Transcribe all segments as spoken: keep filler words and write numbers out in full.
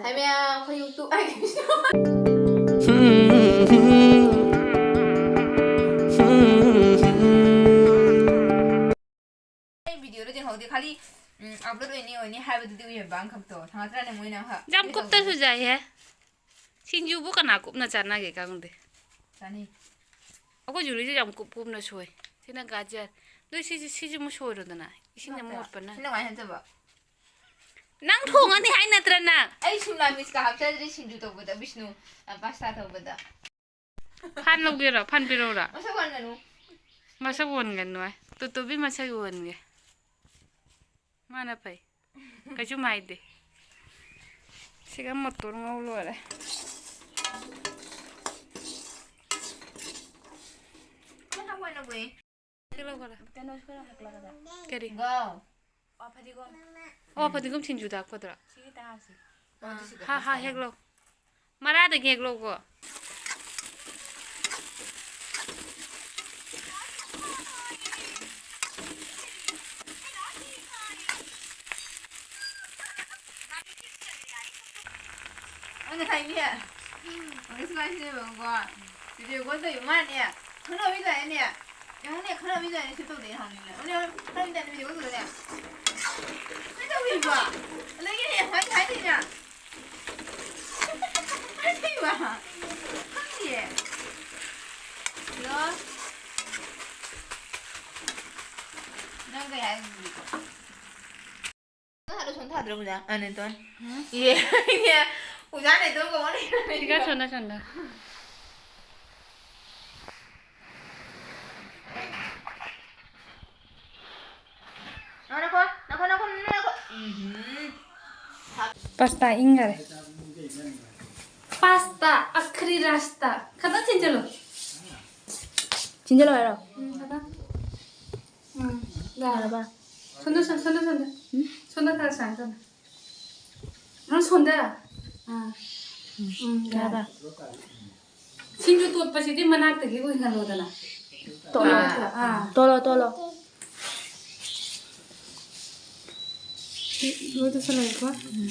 ꯍꯥꯏ ꯃꯌꯥꯝ, ꯑꯩꯈꯣꯏ YouTube ꯑꯩ video ꯗꯣ ꯌꯦꯡꯍꯧꯗꯦ, ꯈꯥꯂꯤ, ꯎꯝ, upload ꯑꯣꯏꯅꯤ ꯑꯣꯏꯅꯤ ꯍꯥꯏꯕꯗꯨꯗꯤ ꯎꯏꯌꯦꯕ ꯑꯃꯈꯛꯇꯣ, ꯊꯥꯡꯒꯠꯇ꯭ꯔꯅꯦ ꯃꯣꯏꯅ ꯍ-, ꯌꯥꯝ video ꯀꯨꯞꯇꯁꯨ ꯇꯧꯕꯗꯣ꯫ ꯆꯥꯏꯍꯦ꯫ ꯁꯤꯡꯖꯨꯕꯨ ꯀꯅꯥ ꯀꯨꯞꯅ ꯆꯥꯅꯒꯦ ꯈꯪꯗꯦ꯫ ꯆꯥꯅꯩ꯫ ꯑꯩꯈꯣꯏ ꯖꯨꯂꯤꯁꯨ ꯌꯥꯝ ꯀꯨꯞ ꯀꯨꯞꯅ ꯁꯣꯏ꯫ ꯁꯤꯅ ꯒꯥꯖꯔ꯫ ꯑꯗꯨ ꯁꯤꯁꯤ, ꯁꯤꯁꯤꯃꯨꯛ ꯁꯣꯏꯔꯣꯗꯅ꯫ ꯏꯁꯤꯡꯅ ꯅꯠꯇ꯭ꯔꯥ? ꯃꯣꯠꯄꯅ꯫ ꯁꯤꯅ ꯀꯃꯥꯏꯅ ꯍꯥꯏꯗꯣꯏꯕ? ꯅꯪ ꯊꯣꯡꯉꯅꯤ ꯍꯥꯏ ꯅꯠꯇ꯭ꯔ ꯅꯪ? ꯑꯩ ꯁꯤꯝꯂꯥ ꯃꯤꯔꯆꯀ ꯍꯥꯞꯆꯗ꯭ꯔꯤ ꯁꯤꯡꯖꯨ ꯇꯧꯕꯗ, ꯕꯤꯁꯅꯨ, ꯑ, pasta ꯇꯧꯕꯗ꯫ ꯐꯥꯟ ꯂꯧꯒꯦꯔꯣ? ꯐꯥꯟ ꯄꯤꯔꯛꯎꯔꯥ? ꯃꯁꯛ ꯑꯣꯟꯒꯅꯨ꯫ ꯃꯁꯛ ꯑꯣꯟꯒꯅꯨ ꯍꯥꯏ꯫ ꯇꯣꯇꯣꯕꯤ ꯃꯁꯛ ꯑꯣꯟꯒꯦ꯫ ꯃꯥꯅ ꯐꯩ꯫ ꯀꯩꯁꯨꯝ ꯍꯥꯏꯗꯦ꯫ ꯁꯤꯒ ꯃꯣꯇꯣꯔ ꯉꯧ ꯂꯣꯏꯔꯦ꯫ ꯁꯤ ꯂꯧꯈ꯭ꯔꯦ꯫ ꯀꯩꯅꯣꯁꯨ ꯈꯔ ꯍꯥꯞꯂꯛꯀꯗ꯭ꯔꯥ? ꯀꯔꯤ? ꯒꯥꯎ꯫ ꯑꯣ, ꯐꯗꯤꯒꯣꯝ꯫ ꯑꯣ, ꯐꯗꯤꯒꯣꯝ ꯁꯤꯡꯖꯨꯗ ꯍꯥꯞꯀꯗ꯭ꯔꯥ? ꯁꯤꯒꯤ ꯇꯥꯁꯤ꯫ ꯑꯥ, ꯍꯥ, ꯍꯥ, ꯍꯦꯛꯂꯧ꯫ ꯃꯔꯥꯗꯒꯤ ꯍꯦꯛꯂꯧꯀꯣ꯫ ꯑꯩ ꯉꯁꯥꯏꯅꯦ, ꯑꯃꯨꯛ ꯁꯨꯃꯥꯏꯅ ꯁꯤꯖꯤꯟꯅꯩꯕꯀꯣ꯫ Video call ꯇꯧꯔꯤꯕ ꯃꯥꯅꯦ, ꯈꯪꯅꯕ ꯃꯤ ꯇꯥꯏꯅꯦ꯫ ꯌꯦꯡꯉꯨꯅꯦ, ꯈꯪꯅꯕ ꯃꯤ ꯇꯥꯏꯅꯦ, ꯁꯤ ꯇꯧꯗꯦ ꯍꯪꯉꯤꯅꯦ꯫ ꯌꯦꯡꯉꯨꯅꯦ, ꯈꯪꯅꯕ ꯃꯤ ꯇꯥꯏꯅꯦ, video call ꯇꯧꯗꯦ꯫ ꯁꯤ ꯇꯧꯔꯤꯕ? ꯑꯗꯒꯤꯅꯦ, ꯁꯨꯃꯥꯏꯅ ꯍꯥꯏꯗꯣꯏꯅꯦ꯫ ꯍꯥꯏꯗꯣꯏꯕ? ꯈꯪꯗꯤꯌꯦ꯫ ꯍꯜꯂꯣ? ꯅꯪ ꯀꯩ ꯍꯥꯏꯗꯣꯏꯅꯣ? ꯅꯪ ꯍꯜꯂꯣ ꯁꯣꯟ ꯊꯥꯗ꯭ꯔꯣ, ꯄꯨꯖꯥ? ꯑ, ꯅꯦꯇꯣꯟ? ꯎꯝ? ꯏꯍꯦ, ꯏꯍꯦ, ꯄꯨꯖꯥ ꯅꯦꯇꯣꯟ ꯀꯧꯕ ꯂꯩꯔꯝꯃꯦ꯫ ꯁꯤꯒ ꯁꯣꯟꯗ, ꯁꯣꯟꯗ꯫ ꯅꯈꯣ, ꯅꯈꯣ, ꯅꯈꯣ, ꯅꯈꯣ꯫ ꯎꯝꯍꯨꯝ꯫ Pasta ꯏꯪꯈꯔꯦ꯫ Pasta, ꯑꯈ꯭ꯔꯤ ꯔꯥꯁꯇꯥ꯫ ꯈꯇꯪ ꯊꯤꯟꯖꯜꯂꯨ꯫ ꯊꯤꯟꯖꯜꯂꯣ ꯍꯥꯏꯔꯣ? ꯎꯝ, ꯈꯇꯪ꯫ ꯎꯝ, ꯌꯥꯔꯦ꯫ ꯌꯥꯔꯕ? ꯁꯣꯝꯗ, ꯁꯣꯝ-, ꯁꯣꯝꯗ, ꯁꯣꯝꯗ꯫ ꯎꯝ? ꯁꯣꯝꯗ ꯈꯔ ꯁꯥꯡꯅ ꯆꯠꯂꯣ꯫ ꯅꯪ ꯁꯣꯝꯗ꯫ ꯑꯥ꯫ ꯎꯝ, ꯎꯝ, ꯌꯥꯔꯦ꯫ ꯌꯥꯔꯕ? ꯁꯤꯡꯖꯨ ꯇꯣꯠꯄꯁꯤꯗꯤ ꯃꯅꯥꯛꯇꯒꯤ ꯑꯣꯏꯍꯜꯂꯣꯗꯅ꯫ ꯇꯣꯠꯂꯣ꯫ ꯑꯥ꯫ ꯇꯣꯠꯂꯣ, ꯇꯣꯠꯂꯣ꯫ ꯂꯣꯏ ꯇꯣꯠꯁꯜꯂꯒꯦꯀꯣ꯫ ꯎꯝ꯫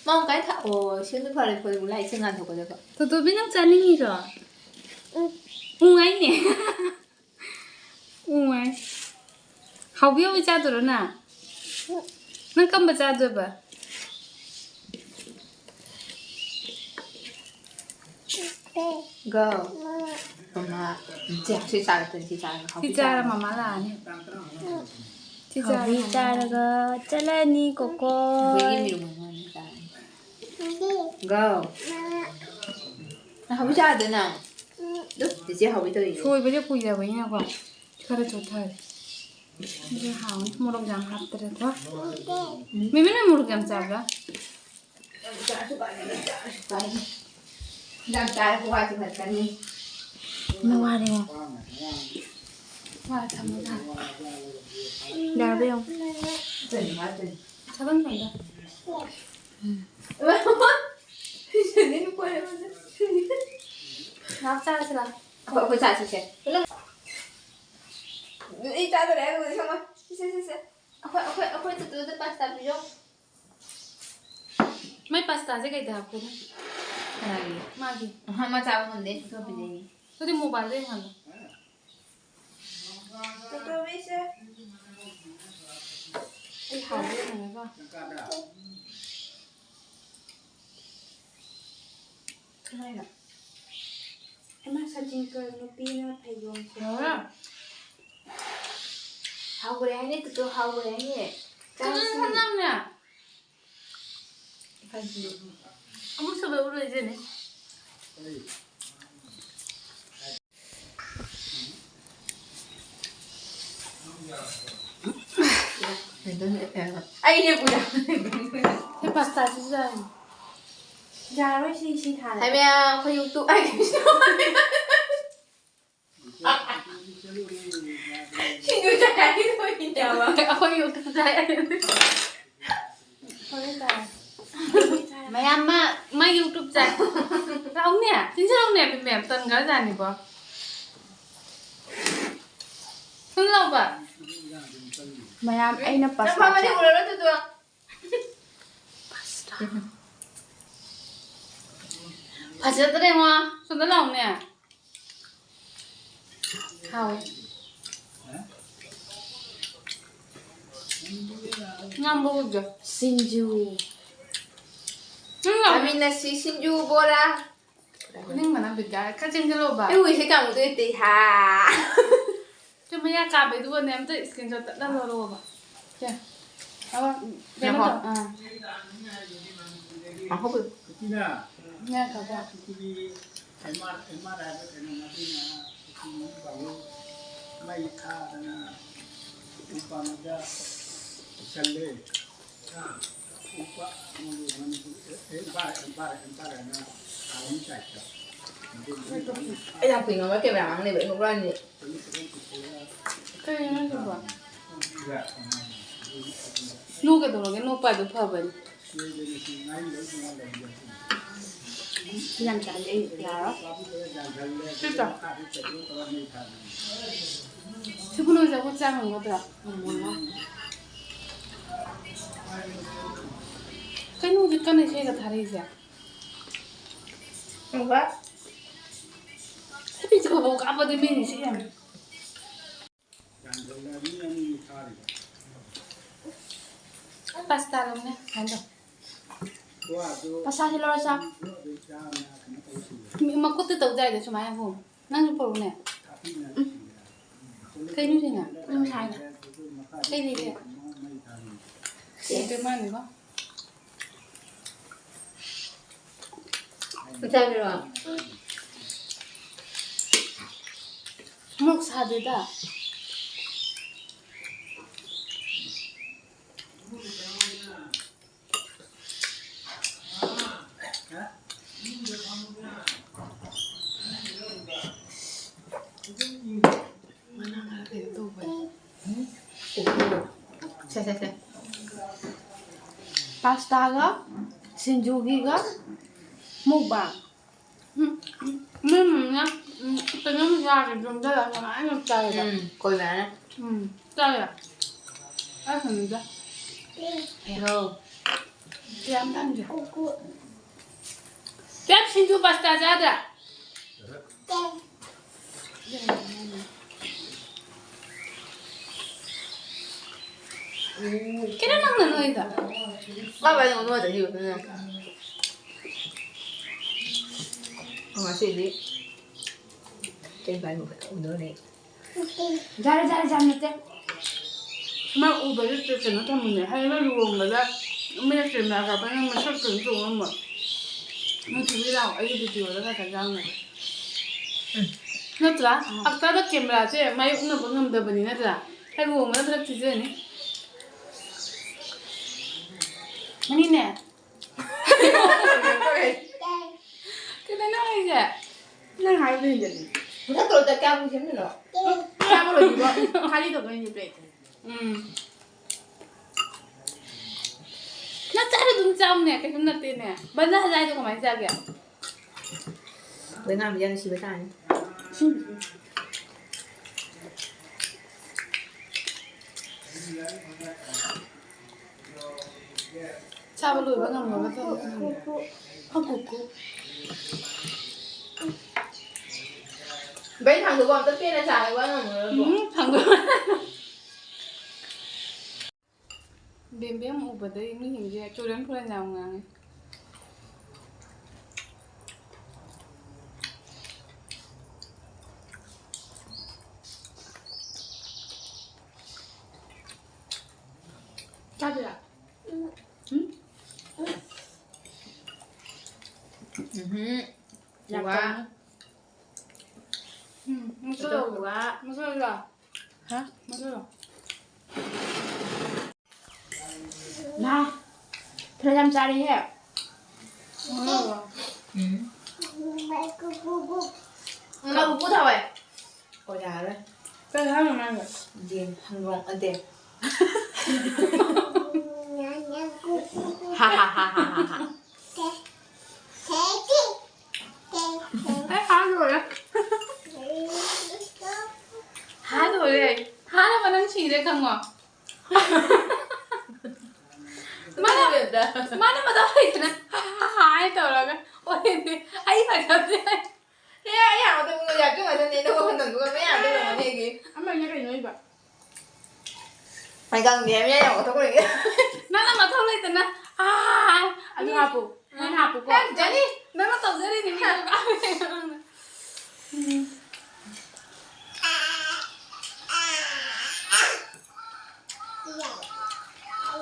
ꯃꯥ ꯀꯥꯏ ꯊꯥꯛꯑꯣ? ꯁꯤꯅ ꯐꯔꯦ, ꯐꯔꯦ, ꯂꯥꯏ ꯏꯁꯤꯡ ꯉꯥꯟꯊꯣꯛꯀꯗꯕ꯫ ꯇꯣꯇꯣꯕꯤ, ꯅꯪ ꯆꯥꯅꯤꯡꯉꯤꯔꯣ? ꯎꯝ꯫ ꯎ ꯍꯥꯏꯅꯦ꯫ ꯎ ꯍꯥꯏ꯫ ꯍꯥꯎꯕꯤ ꯍꯥꯎꯕꯤ ꯆꯥꯗꯣꯏꯔꯣ ꯅꯪ? ꯅꯪ ꯀꯝꯕ ꯆꯥꯗꯣꯏꯕ? ꯒꯣ꯫ ꯃꯃꯥ, ꯁꯤ, ꯁꯤ ꯆꯥꯔꯛꯇꯣꯏꯅꯤ, ꯁꯤ ꯆꯥꯔꯒ ꯁꯤ ꯍꯥꯎꯕꯤ ꯆꯥꯔ ꯆꯥꯔꯒ꯫ ꯃꯃꯥ ꯂꯥꯛꯑꯅꯤ꯫ ꯁꯤ ꯆꯥꯔ ꯍꯥꯎꯕꯤ ꯃꯃꯥ ꯆꯥꯔꯒ ꯂꯥꯛꯑꯅꯤ꯫ ꯆꯠꯂꯅꯤ ꯀꯣꯀꯣ꯫ ꯍꯨꯏꯒꯤ ꯃꯤꯔꯨꯝ ꯑꯃ ꯑꯣꯏꯅ ꯆꯥꯔꯅꯤ꯫ ꯒꯣ꯫ ꯅꯪ ꯍꯥꯎꯕꯤ ꯆꯥꯗꯣꯏ ꯅꯪ? ꯑꯗꯨ ꯆꯤꯆꯦ ꯍꯥꯎꯕꯤ ꯇꯧꯔꯤꯅꯦ꯫ ꯁꯣꯏꯕꯁꯦ ꯀꯨꯏꯔꯕꯅꯤꯅꯀꯣ ꯈꯔ ꯆꯣꯠꯊꯔꯦ꯫ ꯑꯗꯨ ꯍꯥꯎꯅꯤ ꯃꯣꯔꯣꯛ ꯌꯥꯝ ꯍꯥꯞꯇ꯭ꯔꯦꯀꯣ꯫ ꯃꯤꯃꯤꯅ ꯃꯣꯔꯣꯛ ꯌꯥꯝ ꯆꯥꯕ꯭ꯔꯥ? ꯌꯥꯝ ꯆꯥꯔꯁꯨ ꯀꯥꯏꯗꯦ, ꯌꯥꯝ ꯆꯥꯔꯁꯨ ꯀꯥꯏꯗꯦ꯫ ꯌꯥꯝ ꯆꯥꯔꯁꯨ ꯋꯥꯁꯨ ꯐꯠꯀꯅꯤ꯫ ꯅꯨꯡꯉꯥꯏꯔꯦ꯫ ꯋꯥ ꯊꯝꯃꯣ ꯊꯝꯃꯣ꯫ ꯌꯥꯔꯕ ꯌꯦꯡꯉꯣ꯫ ꯀꯩꯅꯣ ꯃꯥ ꯇꯧꯔꯤꯁꯦ? ꯊꯥꯕꯜ ꯊꯝꯗ꯫ ꯁꯤꯗꯅꯤ ꯅꯨꯄꯥ ꯑꯃꯁꯦ꯫ ꯉꯥꯏꯍꯥꯛ ꯆꯥꯔꯁꯤ ꯂꯥꯎ꯫ ꯑꯩꯈꯣꯏ, ꯑꯩꯈꯣꯏ ꯆꯥꯁꯤꯁꯦ꯫ ꯑꯩ ꯆꯥꯗꯣꯔꯦ ꯍꯥꯏꯕꯕꯨꯗꯤ ꯈꯪꯉꯣꯏ꯫ ꯁꯦ, ꯁꯦ, ꯁꯦ꯫ ꯑꯩꯈꯣꯏ, ꯑꯩꯈꯣꯏ, ꯑꯩꯈꯣꯏ ꯇꯨꯇꯨꯗ ꯄꯥꯁꯇꯥ ꯄꯤꯖꯧ꯫ ꯃꯥꯏ ꯄꯥꯁꯇꯥꯁꯦ ꯀꯩꯗ ꯍꯥꯞꯀꯦꯅꯦ? ꯀꯅꯥꯒꯤ? ꯃꯥꯒꯤ꯫ ꯑꯍ, ꯃꯥ ꯆꯥꯕ ꯉꯝꯗꯦ, ꯄꯤꯊꯣꯛ ꯄꯤꯖꯩꯅꯦ꯫ ꯑꯗꯨꯗꯤ ꯃꯣꯕꯥꯏꯜꯗ ꯌꯦꯡꯍꯜꯂꯣ꯫ ꯇꯣꯇꯣꯕꯤꯁꯦ꯫ ꯑꯩ ꯍꯥꯎꯕ ꯌꯦꯡꯍꯜꯂꯒ꯫ ꯀꯃꯥꯏꯅ? ꯏꯃꯥ, ꯁꯆꯤꯟ ꯀꯧꯔ ꯅꯨꯄꯤꯅ ꯐꯩꯖꯣꯝ ꯁꯦꯠꯄ꯫ ꯍꯥꯎꯔꯦ꯫ ꯍꯥꯎꯈ꯭ꯔꯦ ꯍꯥꯏꯅꯦ, ꯇꯨꯇꯨ, ꯍꯥꯎꯈ꯭ꯔꯦ ꯍꯥꯏꯅꯦ꯫ ꯇꯨꯇꯨ ꯆꯥꯁꯤ꯫ ꯁꯝꯂꯝꯅꯦ꯫ ꯑꯃꯨꯛ ꯁꯨꯕ ꯎꯔꯣꯏꯁꯤꯅꯦ꯫ ꯑꯩꯅꯦ ꯄꯨꯔꯥ꯫ ꯁꯤ ꯄꯥꯁꯇꯥꯁꯤꯁꯨ ꯌꯥꯔꯅꯤ꯫ ꯌꯥꯔꯣꯏ, ꯁꯤ, ꯁꯤ ꯊꯥꯔꯦ꯫ ꯍꯥꯏ ꯃꯌꯥꯝ, ꯑꯩꯈꯣꯏ ꯌꯨꯇꯨꯕ꯫ ꯁꯤꯡꯖꯨ ꯆꯥꯏ ꯍꯥꯏꯗꯣꯏꯅꯦꯕ꯫ ꯑꯩꯈꯣꯏ ꯌꯨꯇꯨꯕ ꯆꯥꯏ꯫ ꯍꯣꯔꯦꯟ ꯆꯥꯔꯁꯤ꯫ ꯃꯌꯥꯝ ꯃꯥ, ꯃꯥ ꯌꯨꯇꯨꯕ ꯆꯥꯏ꯫ ꯂꯥꯎꯅꯦ, ꯆꯤꯟꯁꯤ ꯂꯥꯎꯅꯦ, ꯃꯌꯥꯝ ꯇꯟꯈ꯭ꯔꯖꯥꯠꯅꯤꯀꯣ꯫ ꯁꯨꯝ ꯂꯥꯎꯕ꯫ ꯃꯌꯥꯝ ꯑꯩꯅ ꯅꯪ ꯄꯥꯁꯇꯥ ꯐꯝꯃꯗꯤ ꯆꯥ-, ꯎꯔꯔꯣꯏ ꯑꯗꯨꯗꯣ꯫ ꯐꯖꯗ꯭ꯔꯦꯉꯣ꯫ ꯁꯣꯝꯗ ꯂꯥꯎꯅꯦ꯫ ꯍꯥꯎꯋꯦ꯫ ꯉꯥꯡꯕ ꯎꯗ꯭ꯔꯣ? ꯁꯤꯡꯖꯨ꯫ ꯅꯪ ꯂꯥꯎ-, ꯆꯥꯃꯤꯟꯅꯁꯤ ꯁꯤꯡꯖꯨ ꯕꯣꯔꯥ꯫ ꯈꯨꯅꯤꯡ ꯃꯅꯝ ꯕꯤꯠ ꯀꯥꯔꯦ꯫ ꯈꯔ ꯆꯦꯟꯁꯤꯜꯂꯣꯕ꯫ ꯑꯩ ꯎꯏꯁꯦ ꯀꯌꯥꯃꯨꯛꯇꯤ ꯎꯏꯇꯦ? ꯍꯥ꯫ ꯁꯤ ꯃꯌꯥ ꯀꯥꯕꯩꯗꯨꯒꯅꯦ ꯑꯝꯇ screenshot ꯇꯠꯍꯜꯂꯣꯔꯣꯕ꯫ ꯁꯦ꯫ ꯑꯃ ꯀꯩꯅꯣ ꯉꯥꯏꯈꯣ꯫ ꯇꯧ-, ꯑꯥ꯫ ꯉꯥꯏꯈꯣ꯫ ꯉꯥꯏꯈꯣꯀꯣ꯫ ꯃꯩ ꯊꯥꯗꯅ ꯎꯄꯥꯝꯕꯗ ꯄꯨꯁꯜꯂꯦ꯫ ꯎꯄꯥ-, ꯃꯅꯤꯄꯨꯔ, ꯑꯦ, ꯑꯦꯝꯄꯥꯌꯔ, ꯑꯦꯝꯄꯥꯌꯔ, ꯑꯦꯝꯄꯥꯌꯔ ꯍꯥꯏꯅ ꯑꯥꯔꯃꯤ ꯇꯥꯏꯞꯇ꯫ ꯑꯩ ꯌꯥꯝ ꯀꯨꯏꯅ ꯉꯝꯃꯣꯏ, ꯀꯦꯃꯦꯔꯥ ꯃꯥꯡꯅꯦꯕ, ꯑꯩ ꯅꯣꯛꯂꯛꯑꯅꯤ꯫ ꯀꯩꯅꯣ ꯍꯥꯏꯁꯤꯕꯣ? ꯅꯣꯛ ꯀꯩꯗꯧꯔꯒꯦ? ꯅꯣꯛꯄ ꯍꯥꯏꯗꯣ ꯐꯕꯅꯤ꯫ ꯌꯥꯝ ꯆꯥꯔꯗꯤ ꯑꯩ ꯌꯥꯔꯣꯏ꯫ ꯁꯤ ꯆꯥꯎ꯫ ꯁꯤꯕꯨ ꯅꯣꯏꯁꯦ ꯑꯩꯈꯣꯏ ꯆꯥ ꯉꯝꯒꯗ꯭ꯔꯥ? ꯉꯝꯃꯣꯏꯉꯣ꯫ ꯀꯩꯅꯣ ꯍꯧꯖꯤꯛ ꯀꯟꯅ ꯏꯁꯩꯒ ꯊꯥꯔꯛꯏꯁꯦ? ꯎꯕ? ꯍꯦꯄꯤ ꯇꯨ ꯈꯣꯕꯣ ꯀꯥꯞꯄꯗꯤ ꯃꯤꯅ ꯏꯁꯩ ꯌꯥꯝ ꯄꯥꯁꯇꯥ ꯂꯧꯅꯦ, ꯁꯨꯃꯥꯏꯅ ꯇꯧ꯫ ꯄꯥꯁꯇꯥꯁꯦ ꯂꯧꯔ ꯆꯥꯎ꯫ ꯃꯤ ꯃꯈꯨꯠꯇ ꯇꯧ ꯌꯥꯏꯗ ꯁꯨꯃꯥꯏꯅ ꯍꯣ꯫ ꯅꯪꯁꯨ ꯄꯨꯔꯛꯎꯅꯦ꯫ ꯎꯝ꯫ ꯀꯩꯅꯣ ꯁꯤꯅ? ꯅꯪ ꯁꯥꯏꯅ꯫ ꯀꯩ ꯂꯩꯒꯦ? ꯁꯤ ꯏꯕꯦꯝꯃꯅꯤꯀꯣ꯫ ꯆꯥꯒꯦꯔꯣ? ꯃꯣꯔꯣꯛ ꯁꯥꯗꯦꯗ꯫ ꯃꯅꯥ ꯈꯔ ꯀꯩꯅꯣ ꯇꯧꯕꯅꯦ꯫ ꯁꯦ, ꯁꯦ, ꯁꯦ꯫ ꯄꯥꯁꯇꯥꯒ ꯁꯤꯡꯖꯨꯒꯤꯒ ꯃꯨꯛꯕꯥꯡ꯫ ꯎꯝ, ꯎꯝ, ꯎꯝ, ꯎꯝ, ꯀꯩꯅꯣꯝ ꯌꯥꯒꯤ ꯌꯣꯝꯖꯜꯂꯒ ꯅꯨꯡꯉꯥꯏꯅ ꯆꯥꯏꯌꯦꯕ꯫ ꯎꯝ, ꯀꯣꯏꯕꯅ꯫ ꯎꯝ, ꯆꯥꯏꯌꯦ꯫ ꯑꯩ ꯍꯪꯉꯤꯗ꯫ ꯍꯩꯍꯧ꯫ ꯌꯥꯝ ꯊꯝꯗꯦ꯫ ꯄꯦꯞ ꯁꯤꯡꯖꯨ ꯄꯥꯁꯇꯥ ꯆꯥꯗ꯭ꯔꯥ? ꯀꯩꯅꯣ ꯅꯪꯅ ꯅꯣꯏꯗꯣ? ꯀꯃꯥꯏꯅ ꯅꯣꯏꯗꯣ ꯁꯤꯕꯨ? ꯉꯁꯤꯗꯤ ꯀꯩ ꯀꯥꯏ ꯎꯗꯣꯔꯦ? ꯌꯥꯔꯦ, ꯌꯥꯔꯦ, ꯌꯥꯝ ꯅꯠꯇꯦ꯫ ꯃꯥ ꯎꯕꯗ ꯀꯩꯅꯣ ꯊꯝꯃꯤꯅꯦ꯫ ꯍꯌꯦꯡ ꯂꯨꯍꯣꯡꯕꯗ ꯃꯤꯅ camera ꯀꯥꯞꯄ ꯅꯪ ꯃꯁꯛ ꯀꯩꯅꯣ ꯇꯧ ꯉꯝꯃꯣꯏ꯫ ꯅꯨꯡꯁꯤꯕꯤ ꯂꯥꯎ, ꯑꯩꯒꯤ videoꯗ ꯈꯔ ꯈꯔ ꯌꯥꯎꯅꯕ꯫ ꯎꯝ꯫ ꯅꯠꯇ꯭ꯔꯥ? ꯎꯝ꯫ ꯑꯛꯇꯔꯗ cameraꯁꯦ ꯃꯥꯌꯣꯛꯅꯕ ꯉꯝꯗꯕꯅꯤ ꯅꯠꯇ꯭ꯔꯥ? ꯍꯦꯛ ꯂꯨꯍꯣꯡꯕꯗ ꯄꯨꯂꯞ ꯊꯤꯖꯔꯅꯤ꯫ ꯃꯅꯤꯅꯦ꯫ ꯀꯩꯗꯧꯅꯣ ꯍꯥꯏꯁꯦ? ꯅꯪ ꯍꯥꯏꯕꯗꯨ ꯏꯟꯗꯗꯤ꯫ ꯃꯊꯛꯇ ꯀꯌꯥꯝ ꯁꯦꯝꯃꯤꯅꯣ? ꯆꯥꯕ ꯂꯣꯏꯗ꯭ꯔꯤꯕꯣ? ꯈꯥꯂꯤ ꯇꯧꯕꯩꯅꯦ plate꯫ ꯎꯝ꯫ ꯅꯪ ꯆꯥꯔ ꯑꯗꯨꯝ ꯆꯥꯎꯅꯦ, ꯀꯩꯁꯨꯝ ꯅꯠꯇꯦꯅꯦ꯫ ꯕꯟꯗ ꯍꯖꯥꯏꯗꯣ ꯀꯃꯥꯏꯅ ꯆꯥꯒꯦ? ꯂꯣꯏ ꯉꯥꯡꯕꯤꯖꯥꯠꯅꯤ ꯁꯤꯕ ꯇꯥꯔꯅꯤ꯫ ꯁꯤꯡ-, ꯆꯥꯕ ꯂꯣꯏꯕ ꯉꯝꯃꯒ ꯇꯧꯔꯣ꯫ ꯀꯨ, ꯀꯨ, ꯀꯨ꯫ ꯕꯦꯝ, ꯊꯥꯡꯗꯣꯛꯑꯣ, ꯑꯝꯇ ꯄꯦꯟꯅ ꯆꯥꯒꯦ, ꯋꯥ ꯉꯝꯃꯔꯣꯏꯀꯣ꯫ ꯎꯝ, ꯊꯥꯡꯗꯣꯛꯑꯣ꯫ ꯕꯦꯝꯕꯦꯝ ꯎꯕꯗꯩ ꯃꯤꯁꯤꯡꯁꯦ ꯆꯨꯔꯦꯟ ꯐꯨꯔꯦꯟ ꯌꯥꯝ ꯉꯥꯡꯉꯦ꯫ ꯆꯥꯗꯣꯏꯔꯥ? ꯎꯝ? ꯎꯝꯍꯨꯝ. ꯌꯥꯝ ꯋꯥ꯫ ꯆꯥꯎꯅ꯫ ꯎꯝ, ꯃꯨꯁꯨꯔꯣ꯫ ꯋꯥ꯫ ꯃꯨꯁꯨꯔꯣ꯫ ꯍꯥ? ꯃꯨꯁꯨꯔꯣ꯫ ꯃꯥ, ꯐꯅꯌꯥꯝ ꯆꯥꯔꯦꯍꯦ꯫ ꯎꯝ꯫ ꯃꯥ ꯄꯨꯄꯨ ꯊꯥꯎꯋꯦ꯫ ꯑꯣ, ꯌꯥꯔꯔꯣꯏ꯫ ꯀꯩ ꯍꯥꯏꯅꯣ ꯃꯥꯅ? ꯌꯦꯟ ꯍꯪꯗꯣꯡ ꯅꯠꯇꯦ꯫ ꯍꯥ, ꯍꯥ, ꯍꯥ, ꯍꯥ, ꯍꯥ, ꯍꯥ꯫ ꯑꯩ ꯍꯥ ꯂꯣꯏꯔꯦ꯫ ꯍꯥ ꯂꯣꯏꯔꯦ꯫ ꯍꯥꯅꯕ ꯅꯪ ꯁꯤꯔꯦ ꯈꯪꯉꯣ꯫ ꯃꯥꯅ ꯃꯥꯅ ꯃꯇꯧ ꯂꯩꯇꯅ ꯍꯥꯏ ꯇꯧꯔꯒ ꯑꯣꯏꯔꯗꯤ ꯑꯩ ꯐꯖꯕꯁꯦ꯫ ꯑꯦ, ꯑꯩ ꯌꯥꯝ ꯃꯇꯝ ꯌꯥꯝ ꯆꯨꯝ ꯃꯇꯝꯅꯦ, ꯅꯪ ꯋꯥꯈꯜ ꯇꯧꯗꯨꯒ ꯃꯌꯥꯝꯗꯣ ꯂꯩꯔꯝꯒꯅꯤ ꯑꯩꯒꯤ꯫ ꯑꯃꯅ ꯀꯩꯅꯣ ꯏꯕ? ꯑꯩ ꯈꯪꯗꯦ, ꯃꯌꯥꯝ ꯌꯥꯝ ꯃꯊꯧ ꯂꯩꯒꯦ꯫ ꯅꯪꯅ ꯃꯊꯧ ꯂꯩꯇꯅ ꯑꯥ ꯑꯗꯨ ꯍꯥꯞꯄꯨ꯫ ꯅꯪ ꯍꯥꯞꯄꯨꯀꯣ꯫ ꯑꯦ, ꯖꯥꯅꯤ, ꯅꯪꯅ ꯇꯧꯖꯔꯤꯅꯤ ꯃꯤ꯫ ꯎꯝ꯫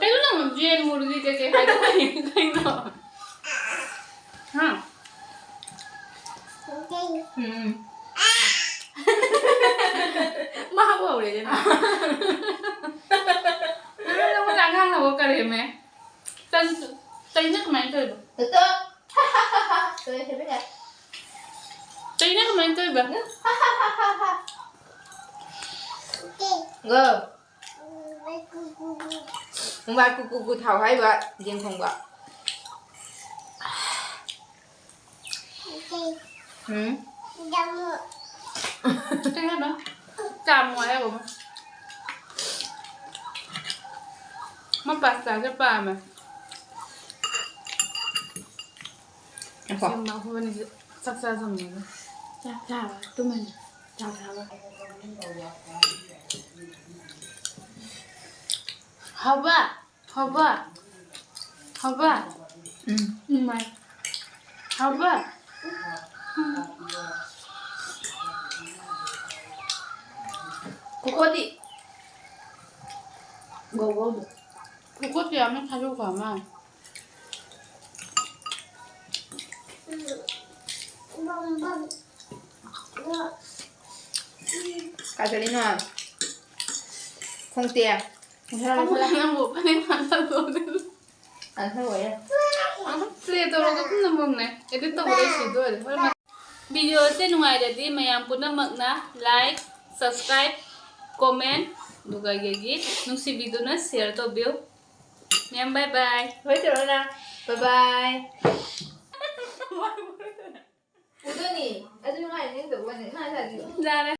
ꯀꯩꯅꯣ ꯅꯪ ꯌꯦꯟ ꯃꯨꯔꯒꯤ ꯀꯩꯀꯩ ꯍꯥꯏꯗꯣꯛꯀꯅꯤ ꯀꯩꯅꯣ? ꯍꯥ? ꯎꯝ꯫ ꯃꯥꯕꯨ ꯍꯧꯔꯦꯅꯦ ꯃꯥ꯫ ꯅꯪ ꯅꯉꯣꯟꯗ ꯑꯉꯥꯡ ꯍꯧꯕ ꯀꯔꯦꯝꯃꯦ꯫ ꯆꯩ-, ꯆꯩꯅ ꯀꯃꯥꯏꯅ ꯇꯧꯔꯤꯕ? ꯇꯣ꯫ ꯀꯔꯤ ꯍꯥꯏꯕ ꯌꯥꯏ? ꯆꯩꯅ ꯀꯃꯥꯏꯅ ꯇꯧꯔꯤꯕ? ꯒꯣ꯫ ꯃꯨꯝꯕꯥꯏ ꯀꯨ ꯀꯨ ꯀꯨ ꯊꯥꯎ ꯍꯥꯏꯕ ꯌꯦꯟ ꯊꯣꯡꯕ꯫ ꯎꯝ꯫ ꯀꯩ ꯍꯥꯏꯕ? ꯆꯥꯃꯣ ꯍꯥꯏꯕ ꯑꯃ꯫ ꯃꯥ ꯄꯥꯁꯇꯥꯁꯦ ꯄꯥꯝꯃꯦ꯫ ꯉꯥꯏꯈꯣ꯫ ꯁꯤ ꯃꯈꯣꯏꯅꯤꯁꯦ ꯆꯥꯛ ꯆꯥꯖꯝꯅꯦꯕ꯫ ꯆꯥꯛ ꯆꯥꯕ ꯇꯨꯝꯃꯅꯤ꯫ ꯆꯥꯛ ꯆꯥꯕ꯫ ꯍꯥꯎꯕ? ꯍꯥꯎꯕ? ꯍꯥꯎꯕ? ꯎꯝ꯫ ꯎꯝ, ꯃꯥꯏ꯫ ꯍꯥꯎꯕ? ꯎꯝ꯫ ꯀꯣꯀꯣꯗꯤ? ꯒꯧ ꯒꯧꯗꯣ꯫ ꯀꯣꯀꯣꯗꯤ ꯌꯥꯝꯅ ꯊꯥꯖꯧ ꯈꯣ ꯑꯃ꯫ ꯀꯥꯏ ꯆꯠꯂꯤꯅꯣ? ꯈꯣꯡꯇꯦ꯫ ꯅꯪꯕꯨ ꯐꯅꯦꯛ ꯃꯥꯟꯕ ꯇꯧꯗꯣꯏꯅꯤ꯫ ꯑꯗꯨ ꯑꯣꯏꯔꯦ꯫ ꯑꯗꯨꯝ play ꯇꯧꯔꯒ ꯑꯗꯨꯝ ꯅꯝꯃꯝꯅꯦ꯫ Edit ꯇꯧꯕꯗ ꯑꯩ ꯁꯤꯗꯣꯔꯦ꯫ ꯍꯣꯔꯦꯟ ꯃ-, video ꯁꯦ ꯅꯨꯡꯉꯥꯏꯔꯗꯤ ꯃꯌꯥꯝ ꯄꯨꯝꯅꯃꯛꯅ like, subscribe, comment, ꯑꯗꯨꯒ ꯑꯩꯒꯤ ꯅꯨꯡꯁꯤꯕꯤꯗꯨꯅ share ꯇꯧꯕꯤꯌꯨ꯫ ꯃꯌꯥꯝ bye bye꯫ ꯍꯣꯏ ꯇꯧꯔꯣ ꯅꯪ꯫ Bye bye꯫ ꯎꯗꯣꯏꯅꯤ꯫ ꯑꯗꯨ ꯅꯨꯡꯉꯥꯏ ꯅꯤꯡꯗꯧꯕꯅꯦ꯫ ꯅꯪ ꯍꯥꯏꯔꯛꯑꯗꯤ꯫ ꯌꯥꯔꯦ꯫